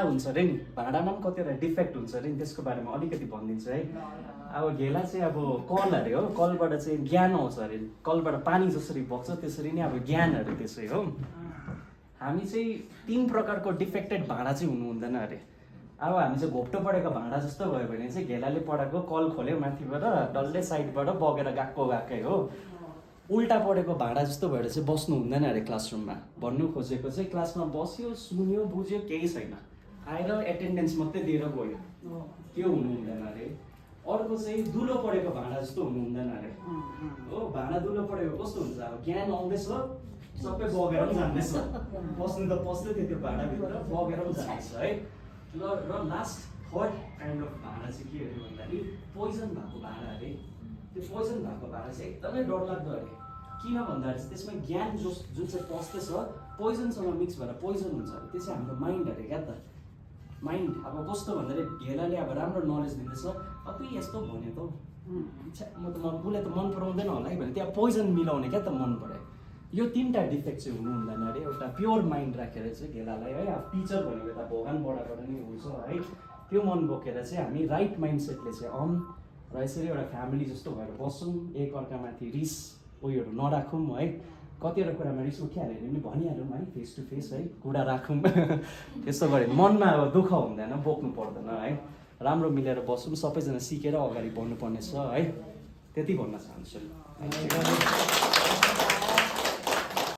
हुन्छ अरे नि, भाँडामा पनि कतिवटा डिफेक्ट हुन्छ अरे नि, त्यसको बारेमा अलिकति भनिदिन्छु है। अब घेला चाहिँ अब कल अरे हो, कलबाट चाहिँ ज्ञान आउँछ अरे, कलबाट पानी जसरी बग्छ त्यसरी नै अब ज्ञान अरे त्यसै हो। हामी चाहिँ 3 प्रकारको डिफेक्टेड भाँडा चाहिँ हुनु हुँदैन अरे। अब हामी चाहिँ घोप्टो परेको भाँडा जस्तो भयो भने चाहिँ घेलाले पडाएको कल खोल्यो माथिबाट डल्लै साइडबाट बगेर गएकै हो। उल्टा परेको भाँडा जस्तो भएर चाहिँ बस्नु हुँदैन अरे क्लासरुममा। भन्नु खोजेको चाहिँ क्लासमा बस्यो, सुन्यो, बुझ्यो, केही छैन, आएर एटेन्डेन्स मात्रै दिएर गयो, त्यो हुनु हुँदैन अरे। अर्को चाहिँ दुलो परेको भाँडा जस्तो हुनु हुँदैन अरे हो। भाँडा दुलो परेको कस्तो हुन्छ, अब ज्ञान आउँदैछ सबै बगेर पनि जाँदैछ, बस्नु त पस्दै थियो त्यो भाँडाभित्र, बगेर पनि जाँदैछ है। र लास्ट थर्ड काइन्ड अफ भाँडा चाहिँ के अरे भन्दाखेरि पोइजन भएको भाँडा अरे। त्यो पोइजन भएको भाँडा चाहिँ एकदमै डरलाग्दो अरे। किन भन्दाखेरि चाहिँ त्यसमा ज्ञान जुन चाहिँ पस्दैछ पोइजनसँग मिक्स भएर पोइजन हुन्छ अरे। त्यो चाहिँ हाम्रो माइन्ड अरे क्या त। माइन्ड अब कस्तो भन्दाखेरि घेलाले अब राम्रो नलेज दिँदैछ, अब यस्तो भन्यो त उसलाई त मन पराउँदैन होला है भने त्यहाँ पोइजन मिलाउने क्या त मन परायो। यो 3टा डिफेक्ट चाहिँ हुनु हुँदैन अरे। एउटा प्योर माइन्ड राखेर चाहिँ घेलालाई है, अब टिचर भनेको त भगवान बडाबाट नै हुन्छ है, त्यो मन बोकेर चाहिँ हामी राइट माइन्डसेटले चाहिँ र यसरी एउटा फ्यामिली जस्तो भएर बसौँ, एक अर्कामाथि रिस उयोहरू नराखौँ है। कतिवटा कुरामा रिस उठिहाल्यो भने पनि भनिहालौँ है, फेस टु फेस है, कुरा राखौँ। त्यस्तो गऱ्यो मनमा अब दुःख हुँदैन, बोक्नु पर्दैन है। राम्रो मिलेर बसौँ, सबैजना सिकेर अगाडि बढ्नुपर्ने छ है, त्यति भन्न चाहन्छु।